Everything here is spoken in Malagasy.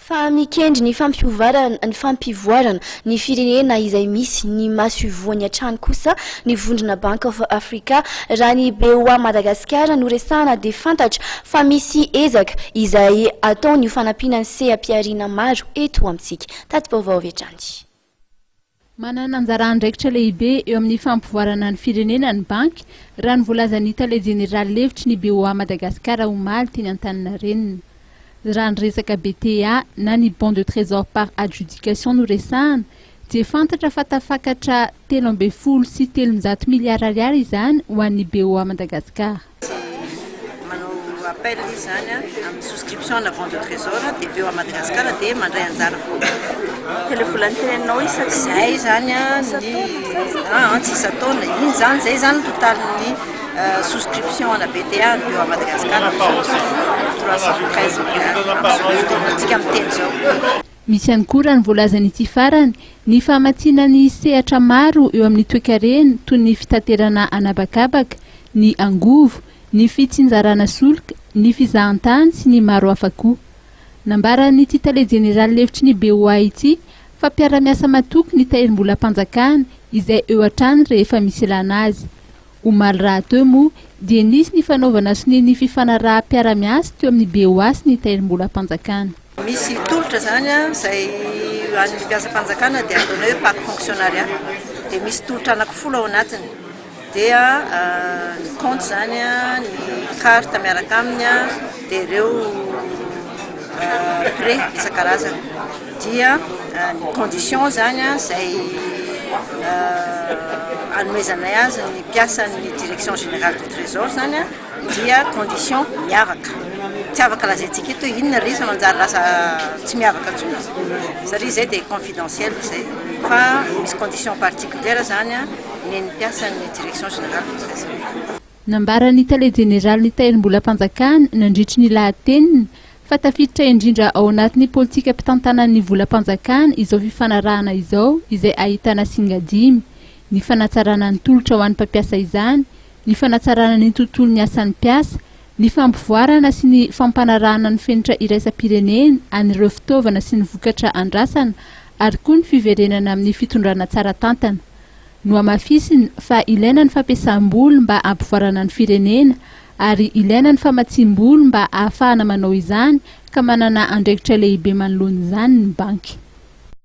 Fa mikendry ny fampiovarana ny fampivoarana ny firenena izay misy ny masoivohony hatrany kosa ny vondrona Bank of Africa. Raha ny BOA Madagasikara no resahana dia fantatra fa misy ezaka izay ataony ho fanampiana ny seha-pihariana maro eto amintsika. Tati-baovao avy hatrany. Manana anjara andraikitra lehibe eo amin'ny fampivoarana ny firenena ny banky, raha ny voalazan'ny tale jeneraly lefitry ny BOA Madagasikara omaly teny Antaninarenina. Raha ny resaka BTA na ny Bon de Trésor par Adjudication no resahana dia fantatra fa tafakatra 313 miliara ariary izany ho an'ny BOA Madagasikara. Manao appel izy izany amin'ny souscription na bon de trésor dia BOA Madagascar dia mandray anjara voalohany. Dia ilay vola noteneninao isan-taona? Izay izany ny an tsy isan-taona, iny izany izay izany ny totalin'ny souscription ana BTA ny BOA Madagascar amin'izao 313 milliards amin'izao fotoanantsika miteny izao. Misy ihany koa raha ny voalazan'ity farany ny famatsiana ny sehatra maro eo amin'ny toekarena toy ny fitaterana an'habakabaka, ny angovo, ny fitsinjarana solika, ny fizahantany sy ny maro hafa koa. Nambaran'ity tale jeneraly lefitry ny BOA ity fa mpiara-miasa matoky ny tahirim-bolam-panjakana izay eo hatrany rehefa misy ilana azy. Omaly rahateo moa dia nisy ny fanaovana sonia ny fifanaraham-piara-miasa teo amin'ny BOA sy ny tahirim-bolam-panjakana. Misy tolotra izany izay ho an'ny mpiasam-panjakana dia ataonay hoe pack fonctionnariat dia misy tolotra anankifolo ao anatiny dia ny compte izany, ny carte miaraka aminy dia ireo prêt isan-karazany dia ny condition izany izay anomezanay azy ny mpiasan'ny direction générale du trésor izany. dia condition miavaka, tsy afaka lazaintsika eto hoe inona re izy fa manjary lasa tsy miavaka intsony satria izay dia confidentiel izay fa misy condition particulière izany nen'ny mpiasan'ny direction générale du trésor. Nambaran'ny tale jeneralin'ny Tahirimbolam-panjakana nandritry ny lahateniny fa tafiditra indrindra ao anatin'ny politikam-pitantanan'ny volam-panjakana izao fifanarahana izao izay ahitana singa dimy, ny fanatsarana ny tolotra ho an'ny mpampiasa izany, ny fanatsarana ny tontolon'ny asan'ny mpiasa, ny fampivoarana sy ny fampanarahana ny fenitra iraisam-pirenena an'ireo fitaovana sy ny vokatra andrasana ary koa ny fiverenana amin'ny fitondrana tsara tantana. Nohamafisiny fa ilaina ny fampiasam-bola mba hampivoarana ny firenena ary ilaina ny famatsiam-bola mba hahafahana manao izany ka manana andraikitra lehibe manoloana izany ny banky.